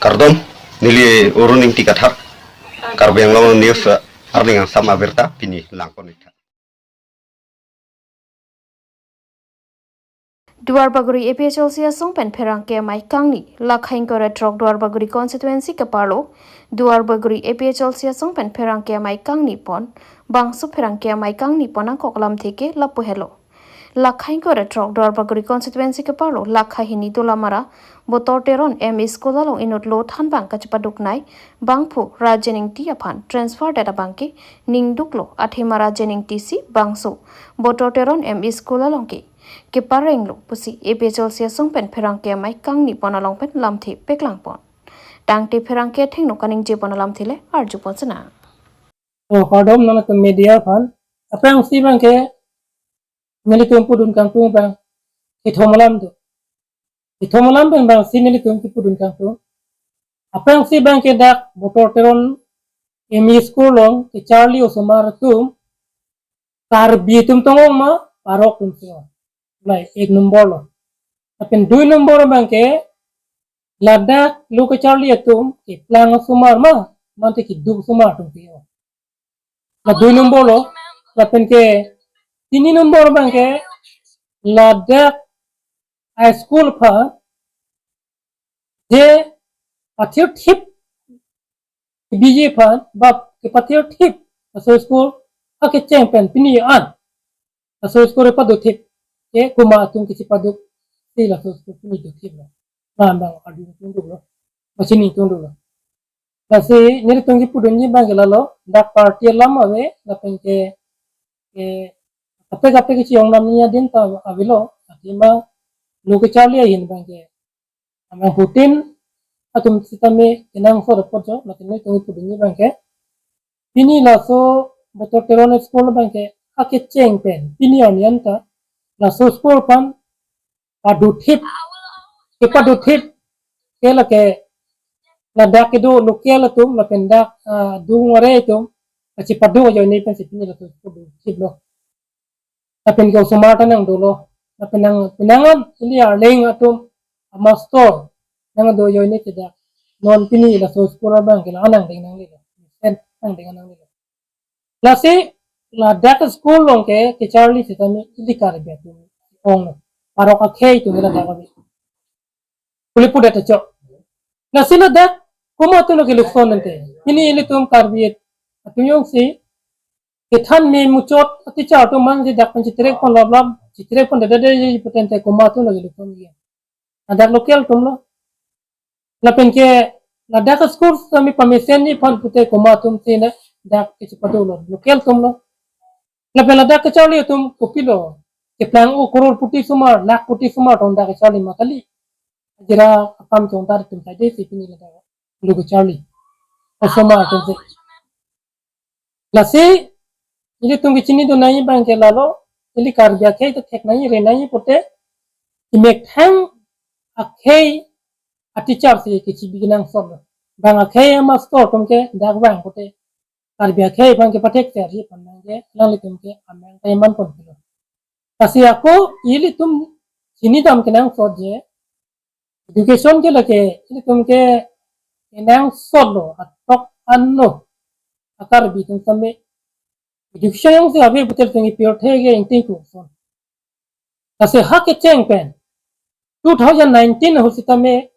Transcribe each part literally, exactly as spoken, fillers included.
Kardom, neli Arun Ingti Kathar, Karbi Anglong News, eh, arni angsam abirta pini langpon-ik tha. Duarbagori A P H L C asong pen pherangke amei kangni, lakha ingkoi ra throk Duarbagori constituency keparlo, Duarbagori A P H L C asong pen pherangke amei kangni pon, bangso pherangke amei kangni pon angkok alamthe ke lapu helo. Lakha ingkoi ra throk Duarbagori constituency keparlo, lakha hini Dolamara, Botor Teron M E School along inut lo thanbang kachepaduknei, bangphu Rajen Ingti aphan transfer det abang ke ningduklo, athema Rajen Ingti si bangso Botor Teron M E School along ke keparenglo pusi A P H L C asong pen pherangke amei kangni pon along pen lamthe paklang pon. Tangte pherangke athengno kaningje pon alamthe le arju pon sena. O kardom nangtum media aphan. Aphrangsi abang ke nelitum pudun kangtung abang kethom alam do. Kethom alam pen abangsi nelitum kepudun kangtung. Aphrangsi abang ke dak Botor Teron M E School along kecharli osomar atum Karbi atum tong-ong ma, Parok atum tong-ong? Lahei ek nombor lo. Lapen dui nombor abang ke ladak lo kecharli atum keplang osomar ma, mate keduk osomar atum tong-ong? La dui nombor lo. Lapen ke tini nombor abang ke ladak high school aphan je pathirthip, B J aphan ba kepathirthip laso school akecheng pen pini an laso school pado thip ke komat atum kechepaduk si laso school pini do thip lo. Abang arju tungduk lo, machini tungduk lo. Lasi nelitum kepudunji abang ke lalo, dak party alam ave, lapen ke, ke kaprek kaprek kecheyong namnya din ta avelo, athema lo kecharli ahin abang ke amang putin atum sitame kenangsot apot jo, lapen nelitum kepudunji abang ke pini laso Botor Teron school abang ke akecheng pen pini arni an ta laso school aphan pado thip, kepado thip ke lake ladak kedo local atum lapen dak, ah, adung are atum kachepado ajoine pensi pini laso pado thip lo. Lapen ke osomar ta nang dolo. Lapen nang pinangan ili arleng atum amastor nang do ajoine ke dak non pini laso school abang ke la anang deng nanglelo. Sen nang deng nanglelo. Lasi ladak school along ke kecharli sitame ili Karbi atum ong lo. Parok akhei atum ladak ave. Pule pudet acho. Lasi ladak komat atum lo kelukson ante. Pini ilitum Karbi atum jongsi kethan me muchot teacher atum man si dak pen chitrek pon laplap, chitrek pon dada dada pute ante komat atum lo kelukson ke. Ladak local atum lo. Lapen ke ladak school sitame pamesenji aphan pute komat atum si na dak kechepado lo, local atum lo. Lapen ladak kecharli atum kopilo, keplang o crorepati osomar, lakhpati osomar tong dak kecharli ma kali. Ajira akam chongdar atum saide si pini ladak lo kecharli osomar atum si. Lasi ilitum kechini do nangji abang ke lalo, ili Karbi akhei ta thek nangji, re nangji pute, kemethang akhei ateacher si kechibi kenangsot lo. Bang akhei amastor atum ke dak vang pute Karbi akhei abang ke pathek ter hi pan abang ke alanglitum ke amang ta man pon pilo. Lasi ako ilitum chinidam kenangsot je education ke lake ilitum ke kenangsot lo, atok an lo. A Karbi atum sitame education jongsi ave pute ilitum ke pirthe ke ingting ku son. Lasi ha kecheng pen two thousand nineteen ahut sitame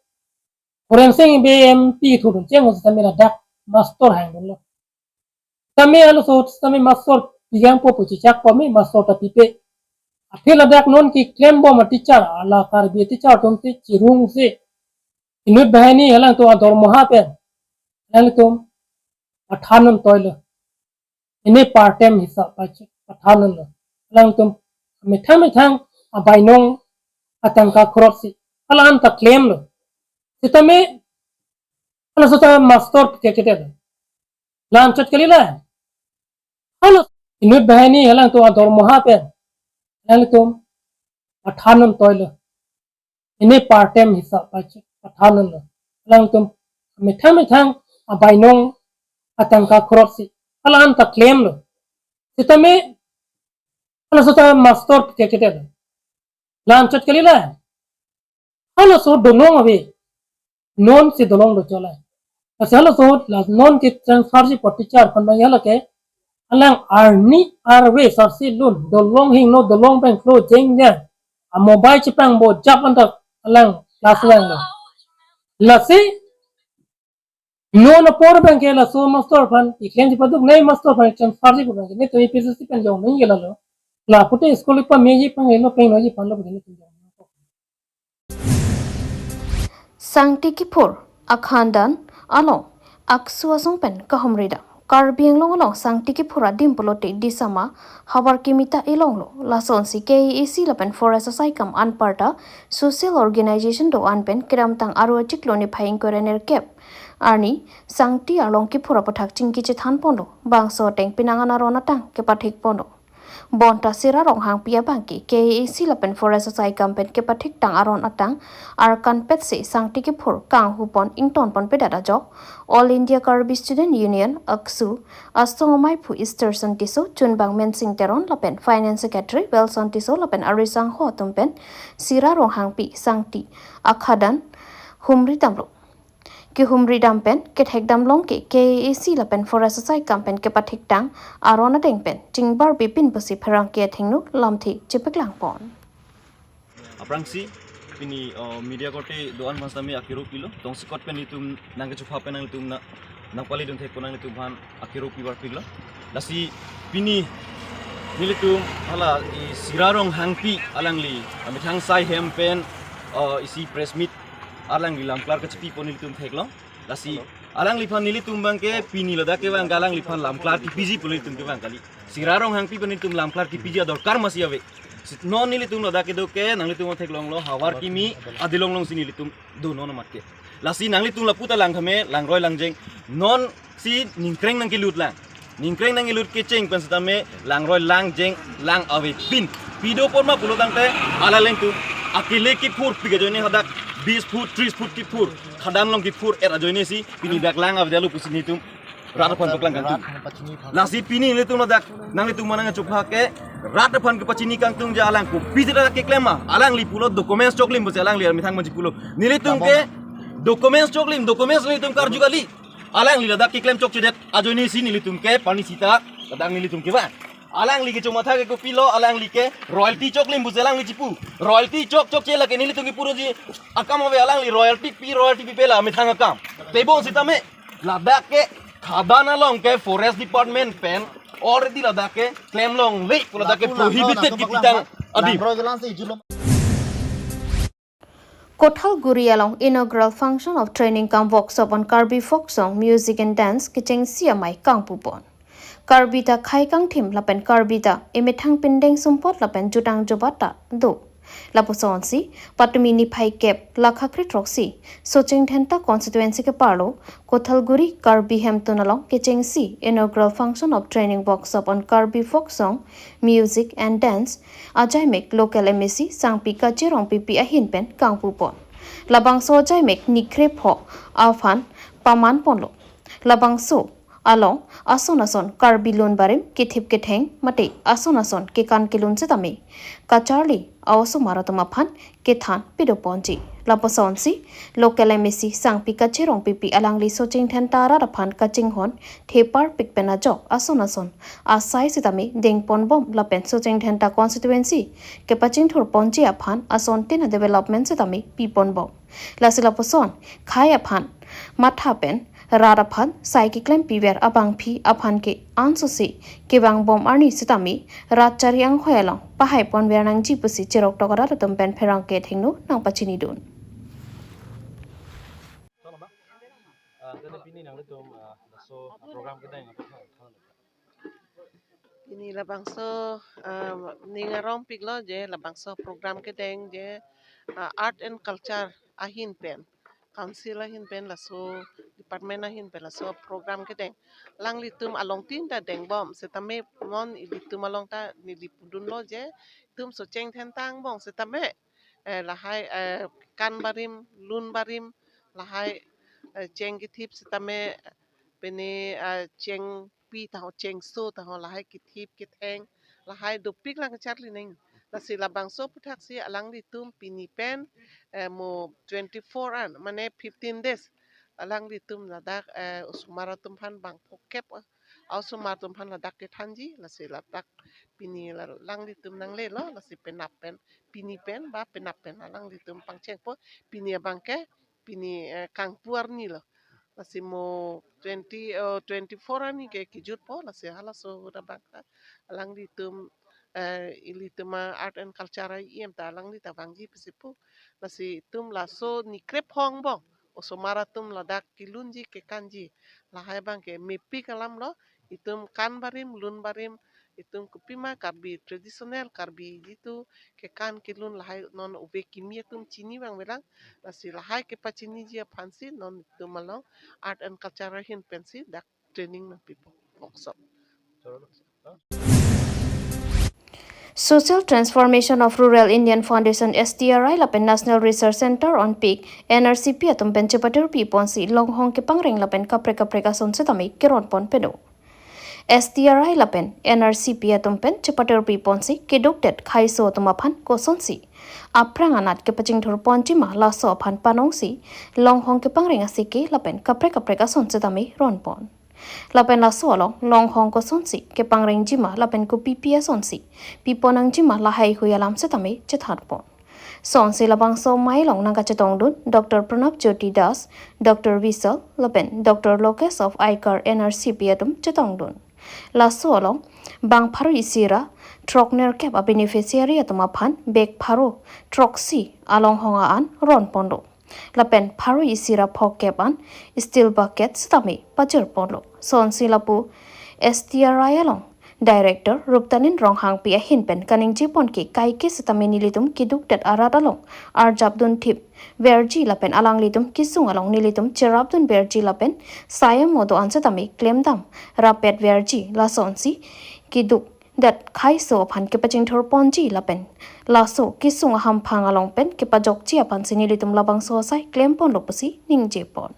Horensing Bey M P thudun cheng ahut sitame ladak mastor hangdun lo. Tame alo so tame mastor pigang po pu chechak po me mastor ta pipe. Aphi ladak non keklem bom a teacher, ala Karbi teacher atum si chirung si inut banghini alangtum adormoha pen alangtum pathan non toilo. Ini part time hisap pa pathan non lo. Alangtum methang methang abainong atangka khrot si alang ta klem lo. Sitame ala so ta mastor pite kete lo. Lam chot kali la. Hala inut banghini alangtum adormoha pen alangtum pathan non toilo. Ini part time hisap pa pathan non lo. Alangtum methang methang abainong atangka khrot si alang ta klem lo. Sitame ala so ta mastor pite kete lo. Lam chot kali la. Hala so dolong ave. non si dolong do cholai. Asal so la non ke transfer si po teacher aphan bang ya lake alang arni arve sarsi lun dolong hingno dolong bengklo jeng jeng a mobile chepangbo jap andak alang class lang lo. Lasi non apor bang ke laso master aphan iklem chipaduk nei master aphan transfer si bang ke netum A P S C pen jong nang yela lo. La pute school pa meji pang lo peng lo ji pan lo pute netum jong. Sangti kiphur akhandan along Aksu asong pen kahumri dam. Karbi Anglong along Sangti kiphur adim pulote Disama havar kimi ta elonglo. Lasonsi K A A C lapen Forest asaikam anparta social organization do-an pen kedamtang Aru achiklo niphai ingkoi ra nerkep arni Sangti arlong kiphur aputhak chingki chethan ponlo. Bangso ateng penang an aron atang kepathik ponlo. Bonta Sira Ronghangpi abang ke K A A C lapen Forest asaikam pen kepathik tang aron atang arkan petsi Sangti kiphur kanghu pon ington pon pedat ajok All India Karbi Student Union, Aksu, asong amaiphu Easterson Tisso, chunbang Mensing Teron lapen Finance Secretary Wilson Tisso lapen arisangho atum pen Sira Ronghangpi Sangti akhandan humri damlo. Kehumri dam pen kethek damlong ke K A A C lapen Forest asaikam pen kepathik tang aron ateng pen chingbar bipin pusi pherangke athengno lamthe chepaklang pon. Aphrangsi pini uh, media korte do-an aphan sitame akero pilo, tongsekot pen itum nangkechopha pen nanglitum na nangpali dun thekpo nanglitum aphan akero pibar pilo. Lasi pini nelitum hala i Sira Ronghangpi alangli amethang sai hem pen uh, isi press meet alangli lamklar kachipi pon nelitum theklong. Lasi alangliphan nelitum abang ke pini ladak ke abang ke alangliphan lamklar kipiji pon nelitum ke abang kali. Sira Ronghangpi pon nelitum lamklar kipiji adorkar masi ave. Si non nelitum ladak kedo ke nanglitum theklonglo havar kimi adilong longsi nelitum do non amat ke. Lasi nanglitum lapu ta lang thame langroi langjeng non si ningkreng nangkelut lang. Ningkreng nangkelut kecheng pen sitame langroi langjeng lang avepin. Pido porma pulo tangte ala lengtum akele kiphur pik ajoine hadak bis phut tris phut kiphur khandan along kiphur er ajoine si pini dak lang avedet lo pusi nelitum rat aphan paklang kangtung. Lasi pini nelitum ladak nanglitum manang chopha ke rat aphan kepachini kangtung ja alang kopisi dak keklem ma alangli pulo documents choklim pusi alangli amethang manji pulo. Nelitum ke documents choklim documents nelitum karju kali. Alangli ladak keklem chokchedet ajoine si nelitum ke pani sita ladak nelitum ke ba. Alangli kechomatha ke kopilo alangli ke royalty choklim pusi alangli chipu. Royalty chok chokche lake nelitum ke puroji akam ave alangli royalty pi royalty pi pela amethang akam. Tebon sitame ladak ke khadan along ke forest department pen already ladak ke klem longle pu ladak ke prohibited kipi tang adim. Kothalguri along inaugural function of training cum workshop on Karbi folk song, music and dance kechengsi amei kangpu pon. Karbi ta khei kangthim lapen Karbi ta emethang pindeng sumpot lapen jutang jobat ta do. Lapusonsi patumi niphai kep lakha kre throksi Socheng Dhenta constituency keparlo Kothalguri Karbi Hemtun along kechengsi inaugural function of training workshop on Karbi folk song, music and dance ajaimek local M A C Sangpi Kache Rongpipi ahin pen kangpu pon. Labangso ajaimek nikrepho aphan paman ponlo. Labangso along ason ason Karbi lun barim kethip ketheng mate ason ason kekan kelun setame kacharli a-osomar atum aphan kethan pido ponji. Lapusonsi local M A C Sangpi Kache Rongpipi alangli Socheng Dhenta arat aphan kachinghon thepar pik pen ajok ason ason asai setame dengpon bom lapen Socheng Dhenta constituency kepachingthur ponji aphan asontin a-development setame pipon bom. Lasi lapuson khei aphan matha pen rat aphan sai keklem piver abangpi aphan ke ansose kevang bom arni setame rat chari anghoi along pahai ponver nangji pusi cherok tok arat atum pen pherangke athengno nangpachini dun. Ah, tadi pini nanglitum ah, laso program kita yang apa? Pini labangso ah, ning arong piklo je labangso program kedeng je ah, art and culture ahin pen, council ahin pen laso department ahin pen laso program kedeng. Alanglitum alongtin ta dengbom setame non ilitum along ta neli pudunlo je itum Socheng Dhenta angbong setame eh, lahai eh, kan barim, lun barim, lahai eh, cheng kethip setame pene eh, chengpi taho, chengso taho, lahai kethip ketheng, lahai dopik lang kacharli neng. Lasi labangso aputhaksi alanglitum pini pen, eh, mo twenty-four an, mane fifteen days, alanglitum ladak, eh, osomar atum aphan bang phokep, eh, osomar atum aphan ladak kethanji, lasi ladak pini la-, alanglitum nanglelo, lasi penap pen, pini pen, ba penap pen alanglitum pangchengpo, pini abangke, pini, eh, kangpu arni lo. Lasi mo twenty, eh, twenty-four arni ke kejutpo, lasi halaso ahut abangke alanglitum, eh, ilitum a-art and culture a-E M ta alangli ta vangji pusi pu. Lasi itum laso nikrep hong bong osomar atum ladak kelunji kekanji, lahai abangke mepik alam lo, itum kan barim, lun barim, itum kopima Karbi traditional, Karbi jitu kekan kelun lahai non ove kimi atum chini vangvelang, lasi lahai kepachiniji aphansi non itum along art and culture ahin pensi dak training nangpipo, workshop. Social Transformation of Rural Indian Foundation, S T R I, lapen National Research Centre on Pig, N R C P, atum pen chepatirpi ponsi longhong kepangreng lapen kaprek kaprek ason setame keron pon peno. S T R I lapen N R C P atum pen chepatirpi ponsi kedukdet khaiso atum aphan kosonsi aphrang anat kepachingthur ponji ma laso aphan panongsi longhong kepangreng asike lapen kaprek kaprek ason setame ron pon. Lapen laso along longhong kosonsi kepangrengji ma lapen kopipi asonsi pipon nangji ma lahaihui alam setame chethan pon. Sonsi labangso amei along nangkachetongdun Doctor Pranab Jyoti Das, Doctor Vishal, lapen Doctor Lokesh of Aikar N R C P atum chetongdun. Laso along bang pharo isi ra throknerkep a-beneficiary atum aphan bag pharo throksi alonghong a-an ron ponlo. Lapen pharo isi ra phokep an steel bucket setame pajir ponlo. Sonsi lapu S T R I along Director Ruptalin Ronghangpi ahin pen kaningje pon ke kaike setame nelitum kedukdet arat along arjapdun thip verji lapen alanglitum kesung along nelitum cherapdun verji lapen sayam modo an setame klemdam rapet verji, lasonsi kedukdet khaiso aphan kepachingthur ponji lapen laso kesung ahamphang along pen kepajokji aphansi nelitum labangso asai klem ponlo pusi ningje pon.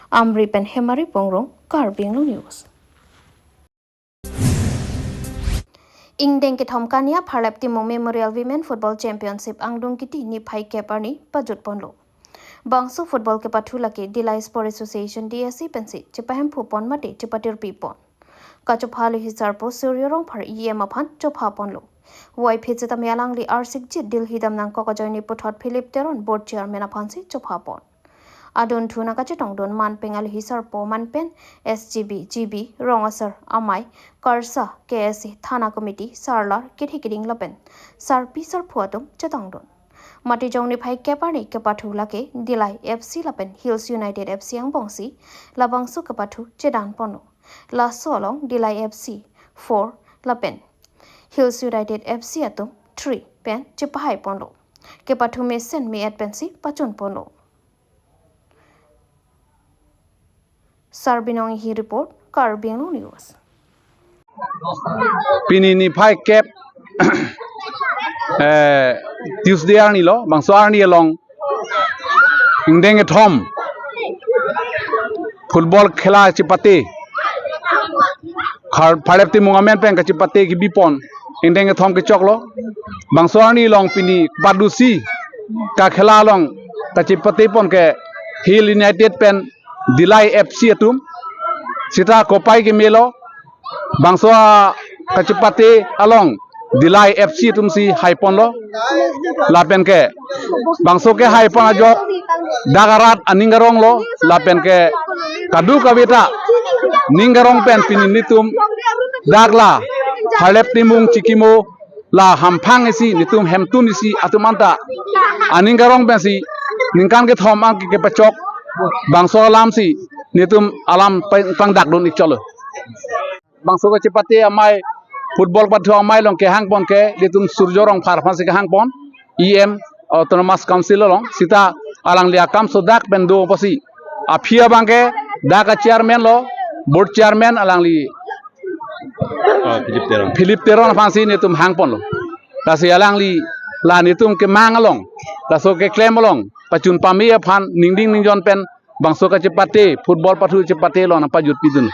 Amri pen Hemari Bongrung, Karbi Anglong News. Ingdeng kethom kania Pharlep Timung Memorial Women Football Championship angdeng kiti niphai kep arni pajut ponlo. Bangso football kepathu lake Dillai Sport Association, D S A pensi chepahemphu pon mate chepatirpi pon. Kachopha alohi sarpo Surjo Rongphar E M aphan chopha ponlo. Voiphit setame alangli arsikjit Delhi damnangkok ajoine puthot Philip Teron board chairman aphansi chopha pon. Adunthu nangkachetongdun manpeng alohi sarpo manpen S G B, G B, rong asar amei, KARSA, K S A, Thana Committee, sarlar, kethe keding lapen sarpi sarpo atum chetongdun. Matijong niphai kep arni kepathu lake Dillai F C lapen Hills United F C angbongsi labangso kepathu chedan ponlo. Laso along Dillai F C four lapen Hills United F C atum three pen chepahai ponlo. Kepathu mesen me-et pensi pachun ponlo. Sarbinong Inghi report, Karbi Anglong News. Pini niphai kep, eh, Tuesday arni lo, bangso arni along ingdeng kethom football khela chepate, Phar-, Pharlep Timung amen pen kachepate kebi pon ingdeng kethom kechoklo. Bangso arni along pini padusi kakhela along kachepate pon ke Hill United pen Dillai F C atum. Sita kopai kemelo, bangso a kachepate along Dillai F C atumsi hai ponlo. Lapen ke bangso kehai pon ajok dak arat aning arong lo, lapen ke kadokave ta ning arong pen pini nelitum dak la Pharlep Timung chikimo la hamphang isi, nelitum hemtun isi atum anta aning arong pensi ningkan kethom an ke kepachok bangso alamsi nelitum alam pang-, pangdakdun ik cholo. Bangso kachepate amei, football pathu amei along kehang pon ke nelitum Surjo Rongphar aphansi kehang pon, E M, Autonomous Council along. Sita alangli akam so dak pen do apotsi, aphi abangke dak a-chairman lo, board chairman alangli, oh, Philip Teron. Philip Teron aphansi nelitum hang ponlo. Lasi alangli la nelitum kemang along, laso keklem along pachun pame aphan ningding ningjon pen bangso kachepate, football pathu chepate along nangpajut pidun.